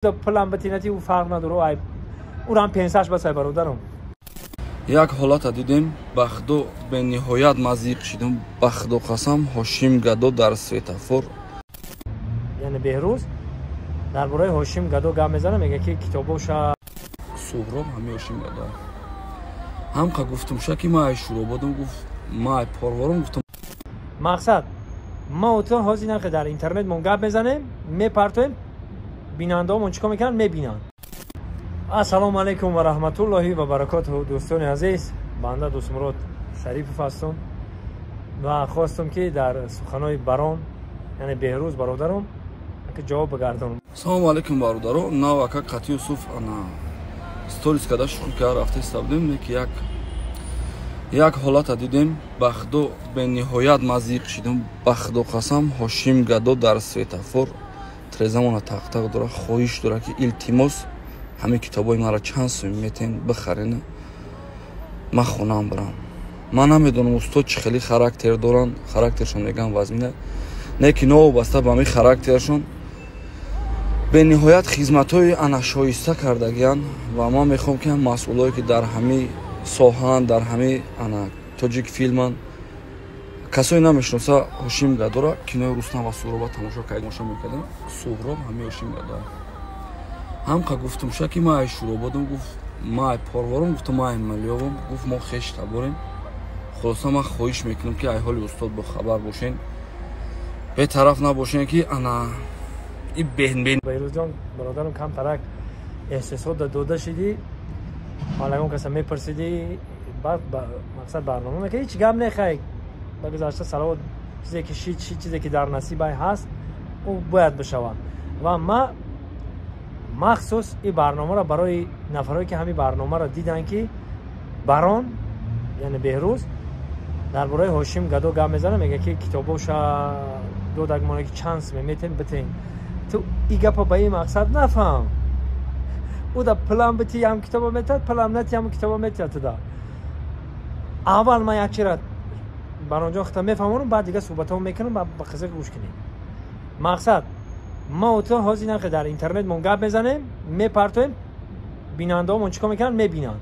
Пулам битинати, ӯ фарқ надора, ай ӯрам пенсаш басай, бародарам. Як ҳолата дидем, ба худо, бениҳоят ман зиқ шидам. Ба худо қасам, Ҳошим Гадо дар светофор. Яъне Беҳрӯз дар бораи Ҳошим Гадо гап мезана, мега, ки китобоша. Суҳроб ҳами Ҳошим Гадо ҳамқа гуфтум ша, ки ман ай Шурободам, гуфт, ман ай Порворам, гуфтум. Мақсад, ма ту ҳозир нархе дар интернетмон гап мезанем, мепартоем, бинандаҳомон чӣ кор мекунанд, мебинанд. Ассалому алайкум ва раҳматуллоҳи ва баракотуҳу, дӯстони азиз. Банда Дӯстмурод Шарипов ҳастум ва хостум, ки дар суханои Барон, яъне Беҳрӯз бародарум, ҷавоб бигардонам. Салому алайкум, бародаро. Нав ака қати Юсуф ана сторис када, шухӣ кара рафта истабудем, ки як ҳолата дидем, ба худо, бениҳоят ман зиқ шидам. Ба худо қасам, Ҳошим Гадо дар светофор трезамона тақтақ дора, хоҳиш дора, ки илтимос, ҳамин китобҳои маро чанд суми метен, бихарена, ман хонаам бирам. Ман намедонам, устод чӣ хеле характер доранд, характершон меган вазмина не, ки новобаста ба ҳамин характершон бениҳоят хизматҳои ана шоиста кардагиянд. Ва ман мехоҳам, ки масъулое, ки дар ҳамин соҳаанд, дар ҳамин ана тоҷик филманд, касое намешиноса Ҳошим Гадора, кинои Рустам ва Суҳроба тамошо мекардем. Суҳроб ҳами Ҳошим Гадо ҳамқа гуфтум ша, ки ман ай Шурободам, гуфт, ман ай Порворам, гуфтум, ман ай Малёвам, гуфт, мо хеш таборем. Хулоса, ман хоҳиш мекунам, ки ай ҳоли устод бохабар бошен, бетараф набошен, ки ана и Беҳрӯзҷон, бародарам, камтарак эҳсосот дода шидӣ, ягон каса мепурсидӣ, баъд мақсад барнома мекард. Ҳеҷ гап нехай, ба гузашта салавот. Чизе ки шид, шид, чизе ки дар насибай ҳаст, ӯ бояд бишавад. Ва ма махсус ин барномаро барои нафарое, ки ҳамин барномаро диданд, ки Барон, яъне Беҳрӯз дар бораи Ҳошим Гадо гап мезана, мега, ки китобоша додак мона, ки чанд суме метен, битен. Ту и гапа ба ин мақсад нафаҳм. Ӯ да пулам бити, ҳам китоба метиҳад, пулам нати, ҳам китоба метиҳад. Туда аввал ман як чира, Баронҷон, хита мефаҳмонам, баъд дига суҳбатҳо мекунам, ба қизиқ гӯш кунем. Мақсад, ма ту ҳозир нархе дар интернетмон гап мезанем, мепартоем, бинандаҳомон чӣ кор мекунанд, мебинанд.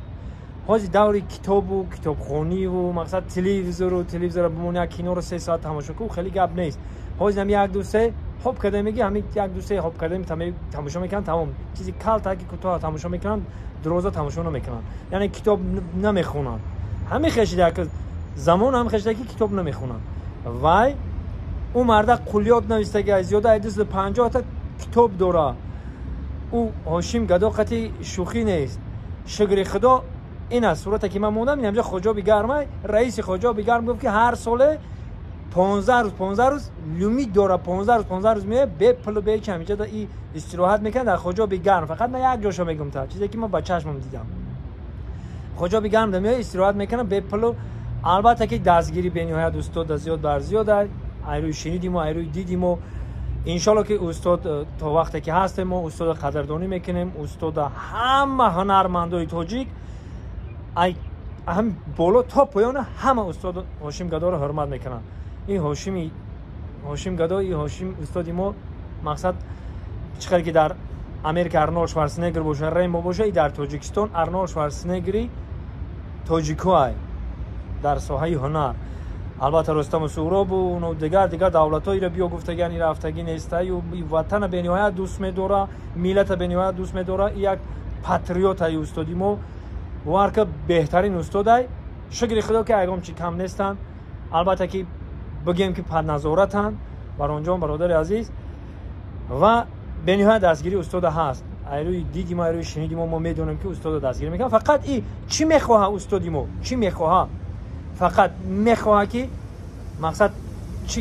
Ҳозир даври китобу китобхониву мақсад телевизору телевизора бимон, як киноро 3 соат тамошо ку, хеле гап нест. Ҳозир ҳами як ду се хоп карда меги, ҳами як ду се хоп карда тамошо мекунанд, тамом. Чизи калтаки кӯтоҳ тамошо мекунанд, дуроза тамошо намекунанд, яъне китоб намехонанд. Ҳами хешида замон, ҳам хешида, ки китоб намехонанд. Вай ӯ марда қуллиёт навистага, зиёда ай 250-та китоб дора. Ӯ Ҳошим Гадо қати шӯхӣ нест. Шукри Худо, ин аст сурате, ки ман мондам. Инамҷа Хоҷоби Гармай, раиси Хоҷоби Гарм гуфт, ки ҳар соле 15 рӯз, 15 рӯз лимит дора, 15 рӯз, 15 рӯз меояд, бе пулу бе ҳеч, ҳаминҷа и истироҳат мекунад дар Хоҷоби Гарм. Фақат ман як ҷошо мегум, та чизе, ки ман ба чашмам дидам. Хоҷоби Гарм да меояд, истироҳат мекунад бе пулу. Албатта, ки дастгирӣ бениҳоят устода зиёд бар зиёд, айрӯи шунидиму айрӯи дидиму. Иншолло, ки устод то вақте ки ҳастем, мо устода қадрдонӣ мекунем. Устода ҳама ҳунармандои тоҷик, ҳам боло то поёна, ҳама устод Ҳошим Гадоро ҳурмат мекунанд. Ин Ҳошими, Ҳошим Гадо, и Ҳошим устоди мо, мақсад, чӣ қадр ки дар Америка Арнолд Шварценеггер боша, Рембо боша, и дар Тоҷикистон Арнолд Шварценеггери тоҷикоай дар соҳаи ҳунар. Албатта, Рустаму Суҳробу дигар дигар давлатҳоиро биё гуфтагиан, и рафтагӣ нестаю. Ватана бениҳоят дӯст медора, миллата бениҳоят дӯст медора, як патриотаи устоди мо. Бовар ка, беҳтарин устодай. Шукри Худо, ки ягон чи кам нестанд. Албатта, ки бигем, ки падназоратанд, Баронҷон, бародари азиз. Ва бениҳоят дастгирии устода ҳаст. Айрӯи диди мо, айрӯи шуниди мо, мо медонем, ки устода дастгирӣ мекунад. Фақат и чӣ мехоҳа устоди мо, чӣ мехоҳа? Фақат мехоҳа, ки мақсад, чӣ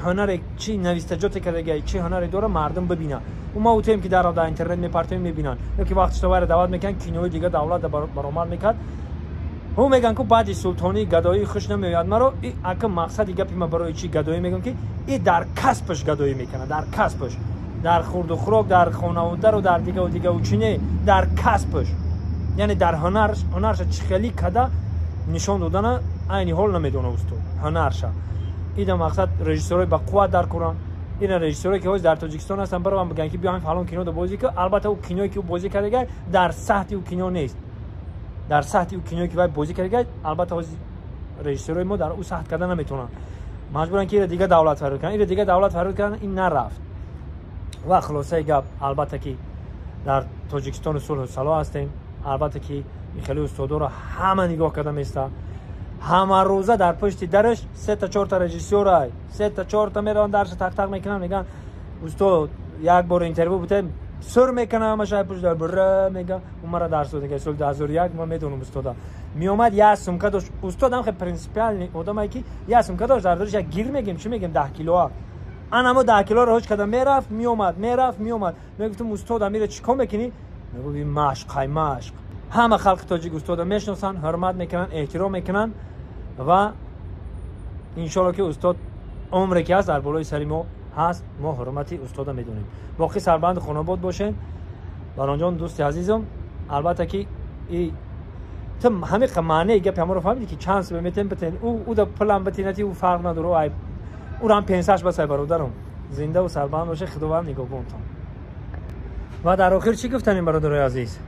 ҳунаре, чӣ навистаҷоте кардагай, чӣ ҳунаре дора, мардум бибинад. Ма утем, ки дар интернет мепартоем, мебинанд. Ё ки вақти вайра даъват мекунанд, кинои дига давлат баромад мекард, ҳу мегӯянд, ку баъди султонии гадоӣ хуш намеояд маро. И ака, мақсади гапи ма барои чӣ гадоӣ мегӯям, ки и дар касбаш гадоӣ мекунад, дар касбаш, дар хурду хӯрок, дар хонаводару дар дигаву дигаву чӣ не, дар касбаш, яъне дар ҳунарш. Ҳунарша чӣ хелӣ када нишон додана айни ҳол намедона устод ҳунарша. Ида мақсад, режиссёрҳои ба қувват дар куранд. Ина режиссёре ки ҳозир дар Тоҷикистон ҳастанд, барован бигӯянд ки биё ҳамин фалон кино бозӣ кун, албатта ӯ киное ки ӯ бозӣ кардага дар сатҳи ӯ кино нест. Дар сатҳи ӯ киное ки вай бозӣ кардага, албатта ҳозир режиссёрои мо дар ӯ сатҳ карда наметавонанд. Маҷбуранд ки ира дига давлат фарёд кунанд, ира дига давлат фарёд кунанд, ин нарафт. Ва хулосаи гап, албатта ки дар Тоҷикистони сулҳу салоҳ ҳастем. Албатта ки ин хеле устодоро ҳама нигоҳ карда места. Ҳамарӯза дар пушти дараш сета чорта режиссёрай, сета чорта мераванд, дарша тақ-тақ мекунанд, мегӯянд устод як бор интервю бутем, сур мекунам ҳамаша пушт дар бра мега, ӯ мара дарс дод соли 2001, ман медонам устода. Меомад як сумка дошт, устод ҳам хеле принсипиальный одамае ки як сумка дошт, дар дараш як гир мегем, чӣ мегем, 10 килоа. Анамо 10 килоро ҳоч карда мерафт, меомад, мерафт, меомад. Мегуфтам устод амира чӣ кор мекунӣ? Мегуфт ин машқ, ҳай машқ. Ҳама халқи тоҷик устода мешиносанд, ҳурмат мекунанд, эҳтиром мекунанд ва иншоалло ки устод умре ки ҳаст дар болои сари мо ҳаст, мо ҳурмати устода медонем. Боқӣ сарбанду хонобод бошед. Баронҷон, дӯсти азизам, албатта ки и ту ҳамиқа маънеи гапи ҳамаро фаҳмидӣ ки чанд сӯ метен битен, ӯ да пулам битинати, ӯ фарқ надора, ай ӯрам пенсаш басай бародарам. Зиндаву сарбанд бошед, Худованд нигоҳбонтон. Ва дар охир чӣ гуфтанем, бародарои азиз?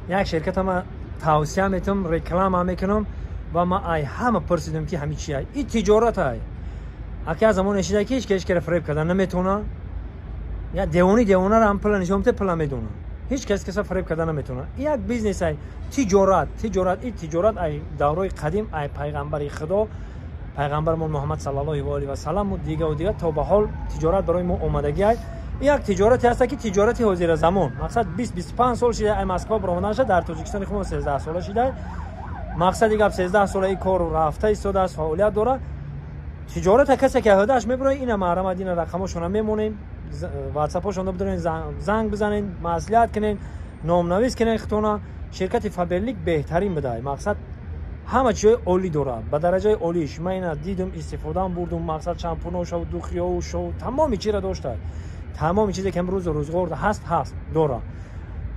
Як ширката ма тавсия метам, реклама мекунам ва ма ай ҳама пурсидам ки ҳами чи ай. И тиҷорат ай. Аки аз замоне шида ки ҳеч ки ҳеч кара фиреб карда наметавона. Я девони девонаро ҳам пула нишон мете, пула медона. Ҳеч кас каса фиреб карда наметавона. Як бизнес ай, тиҷорат, тиҷорат, и тиҷорат ай даврои қадим, ай пайғамбари Худо, пайғамбарамон Муҳаммад саллаллоҳу алайҳи ва саллам дига ва дига то ба ҳол тиҷорат барои мо омадагӣ ай. Як тиҷорате ҳаста ки тиҷорати ҳозира замон. Мақсад 20-25 сол шида ай Москва баромадан шуда, дар Тоҷикистони худмон 13 сола шида. Мақсади гап 13 сола ин кор рафта истодааст, фаъолият дора. Тиҷората касе ки ҳудаш мебурояд, ина маҳрамат, ина рақамошона мемонем, ватсапошонда бидорен, занг бизанен, маслиҳат кунен, номнавис кунен худтона. Ширкати Фаберлик беҳтарин будай. Мақсад ҳама чизҳои олӣ дорад, ба дараҷаи олиш. Ман ина дидум, истифодаам бурдум, мақсад шампуношаву духиёшаву тамоми чиро дошта. Тамоми чизе ки имрӯз рӯзғор ҳаст, ҳаст, дора.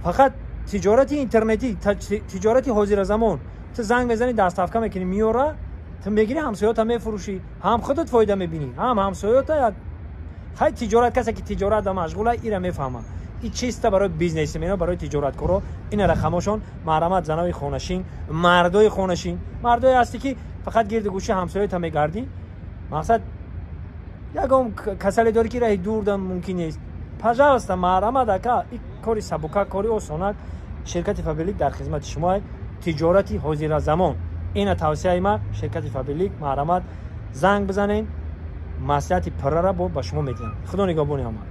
Фақат тиҷорати интернетӣ, тиҷорати ҳозира замон. Ту занг мезанӣ, доставка мекунӣ, меёра, ту мегирӣ, ҳамсоёта мефурӯшӣ, ҳам худат фоида мебинӣ, ҳам ҳамсоёта. Хай тиҷорат, касе ки тиҷорат машғула, ира мефаҳма. И чиста барои бизнесмено, барои тиҷораткоро. Ина рақамошон, маҳрамат занои хонашин, мардои хонашин, мардое ҳасти ки фақат гирди гӯши ҳамсоёта мегардӣ. Мақсад ягон касале дорӣ ки раҳи дурдам мумкин нест. Пожалуйста, маҳрамат ака, и кори сабука, кори осонак. Ширкати Фаберлик дар хизмати шумо, тиҷорати ҳозира замон. Ина тавсияи ма, ширкати Фаберлик, маҳрамат занг бизанен, маслиҳати пуррара бо ба шумо медиҳам. Худо нигоҳбони ҳама.